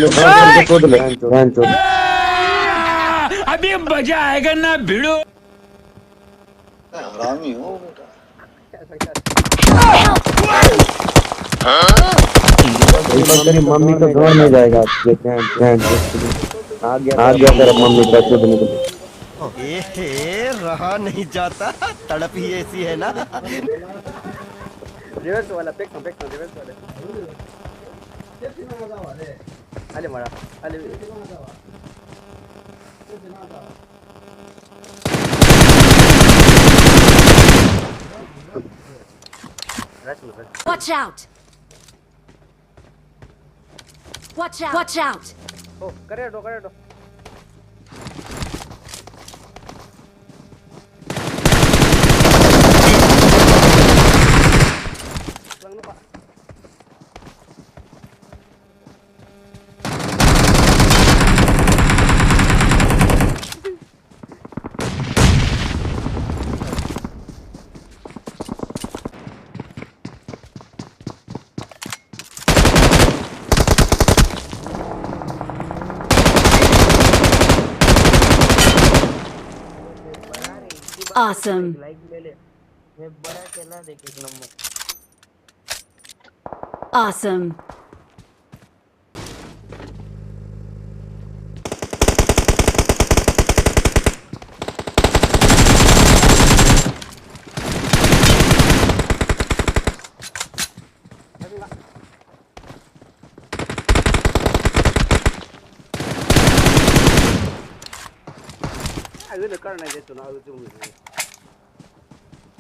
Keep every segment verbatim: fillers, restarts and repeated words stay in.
Yo, yo, yo, yo, yo. अभी मजा आएगा ना भिड़ू। हरामी हो बेटा। एक बार तेरी मम्मी को जोड़ में जाएगा आपके। ध्यान, ध्यान, ध्यान। आ गया, आ गया तेरा मम्मी का दूध निकल। ए, रहा नहीं जाता, तड़प ही ऐसी है ना। Reverse वाला, back to, back to, reverse वाला। Ale mara, ale. Watch out! Watch out! Watch out! Oh, kare do, kare do. Lang no pa. Awesome. Awesome.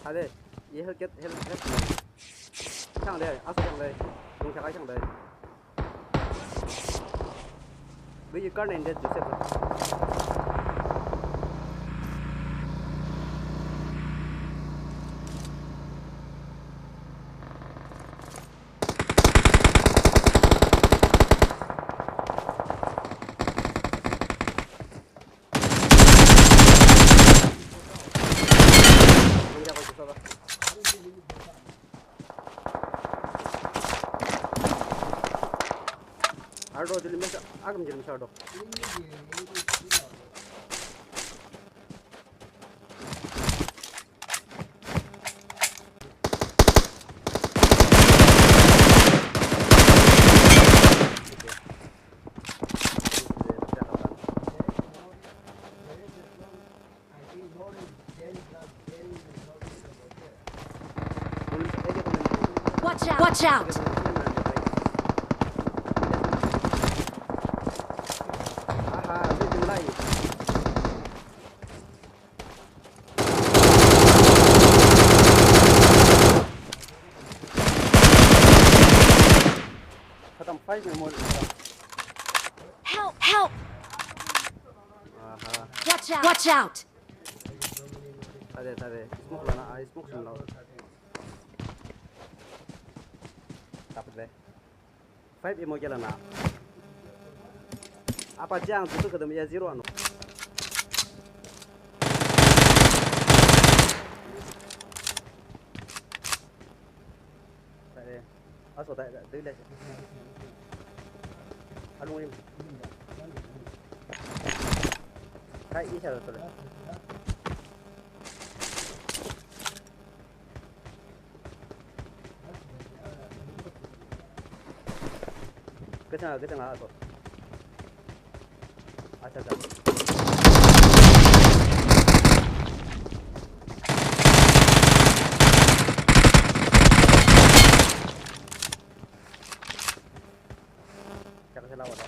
Ade, ye help, get help, help. Chang le, aso chang le. Yung chang le. Wi car nine de Joseph. Ardo, jili mesa, agam jili mesa ardo. Watch out! Watch out! Help! Help! Aha. Watch out! Watch out! Tade, tade. Smoke lana, ah, smoke sum lao. Tapit be. Five ammo kya lana. Apa jang, tutu kadam ya zero ano. Tade. Aso ta, ta, dui le. Alung rim. Kai, isa lo tole. Kachang, kachang aso. Acha, acha. Chaka sila wala.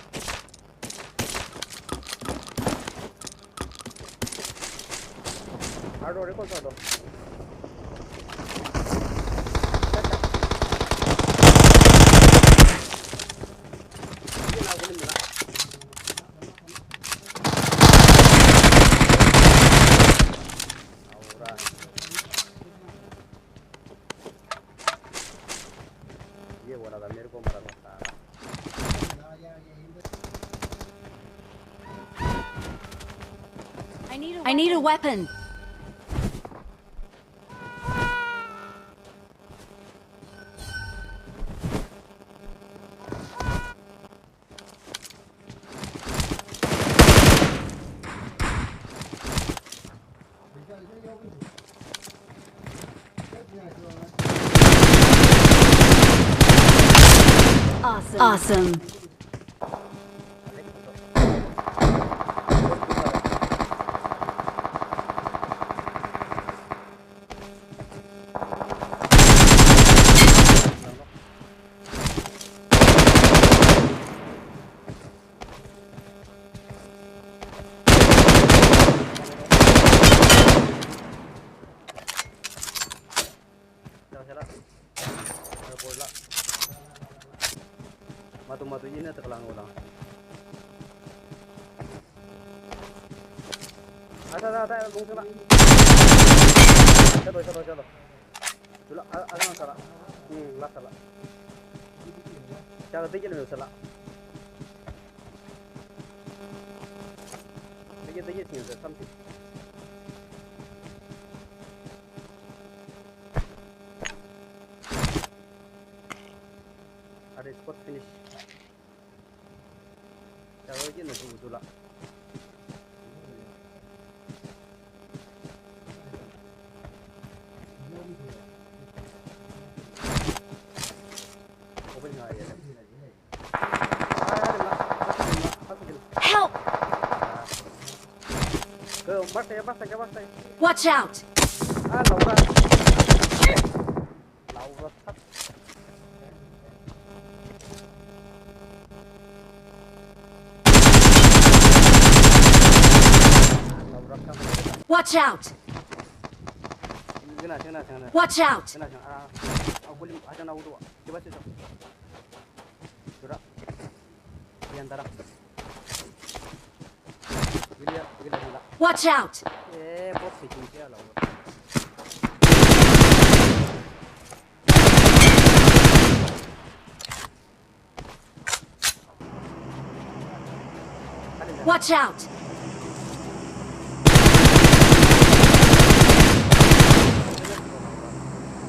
Aro, recall sa do. Ahora. ये बोला था, मेरे को मारा था। I need a weapon. Awesome. Matu, matu, yine taklang ulang. Ata, ata, ata, lung sana. Chalo, chalo, chalo. Tula, a, a, sana sala. Hmm, la sala. Chalo, tigil mo sala. Tigil, tigil, tigil, something. Are squad finish. Chalo, yine tu, tula. Open nga, yeah. Help! Watch out! Watch out! Watch out! Watch out! Watch out!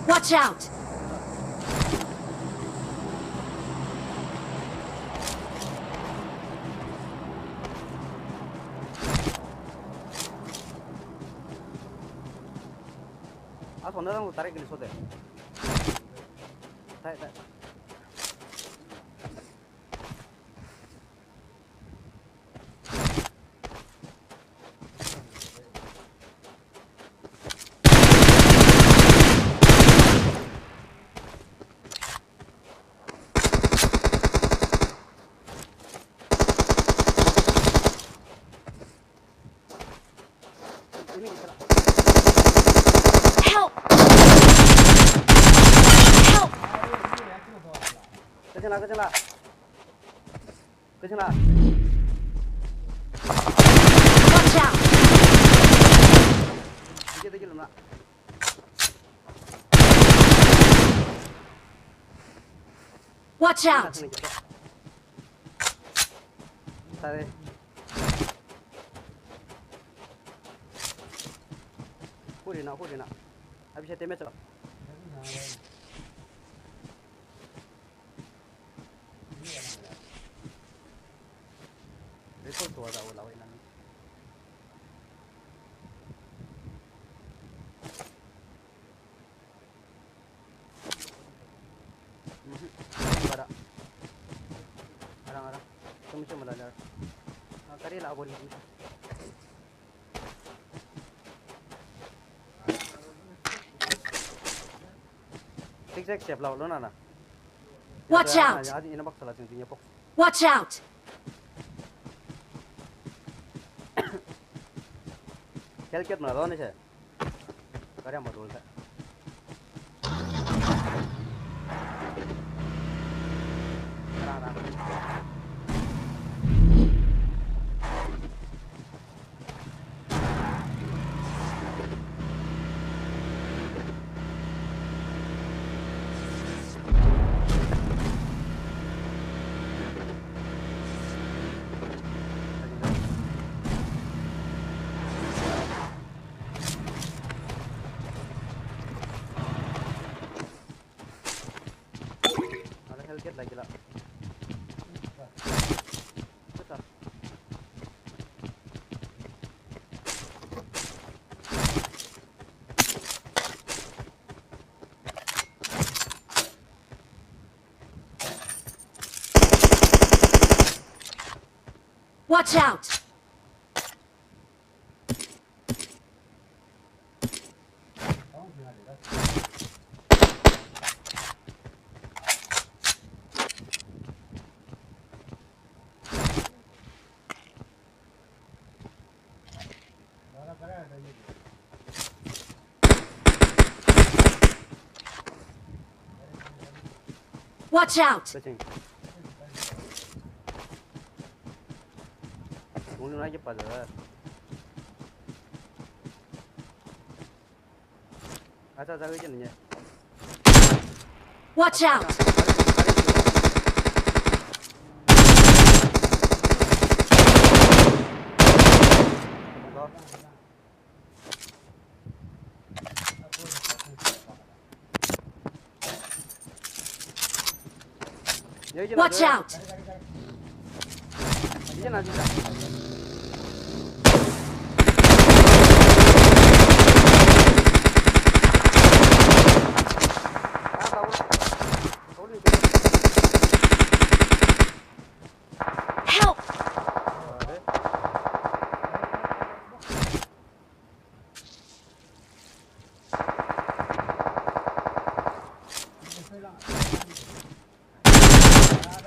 Watch out! Aso na dang tarik ni sode. Tai, tai. Help! Help! Kachang la, kachang la. Kachang la. Watch out! Dikit, dikit, luna. Watch out! Tare. Hurina, hurina. Abi siya teme to. Report to ada wala wala. Mhm. Bara. Arang, arang. Tum tum la la. Ah, kari la bori. Zigzag shape la lo na na. Watch out! Adi ina box la jing jing ya box. Watch out! Hellcat na lo ne she. Kari ama dol sa. Ra, ra. Ala Hellcat lagi la. Sir. Watch out! Watch out! Switching. Ungni na ki pa da. Acha, acha, wait, ne. Watch out! Watch out! Help!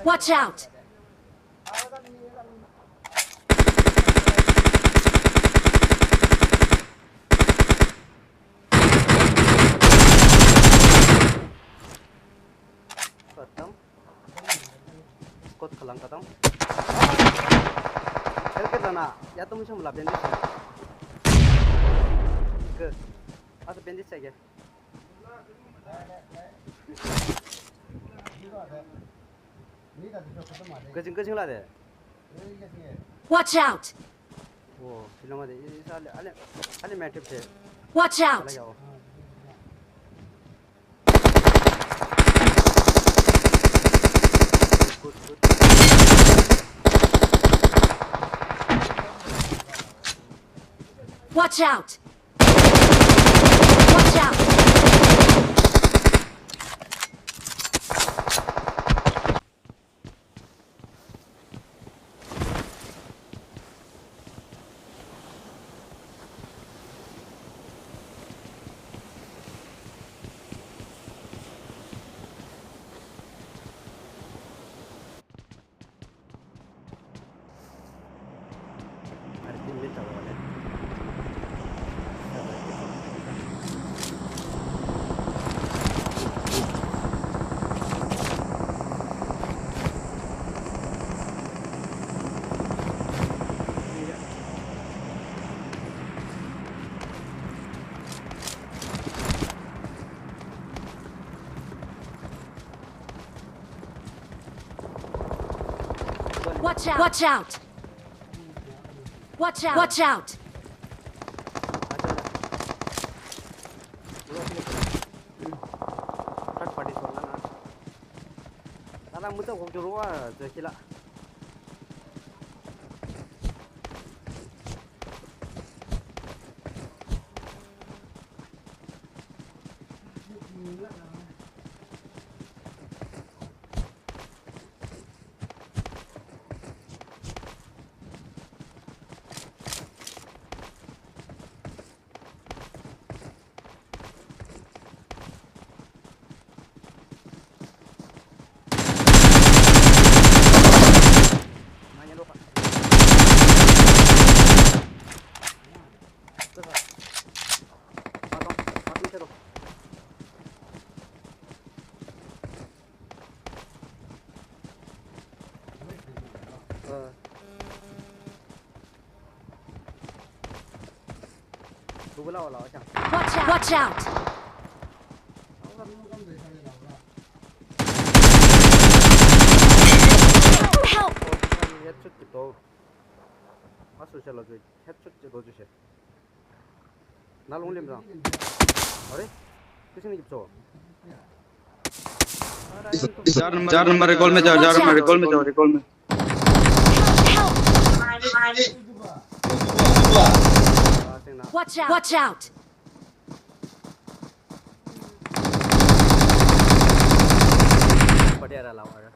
Watch out! Khatam. Kot khalang khatam. Help ke dana. Ya tum sham la bandage. Ke. Asa bandage chahiye. Kaching, kaching la de. Watch out! Oh, sila ma de. Isa ale, ale, ale main trip de. Watch out! Ala jao. Good, good. Watch out! Watch out! Watch out! Watch out! Watch out! Watch out! Watch out! Watch out! Help! Headshot kito. Aso shala jo, headshot jo jo she. Nalung lim dang. Are? Kisini kipso? चार नंबर, चार number recall में जाओ, चार number recall में जाओ, रिकॉल में। Help! Watch out! Watch out! Pati ara lawa ara.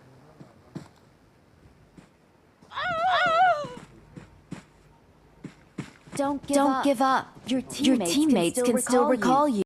Don't give up. Your teammates can still recall you.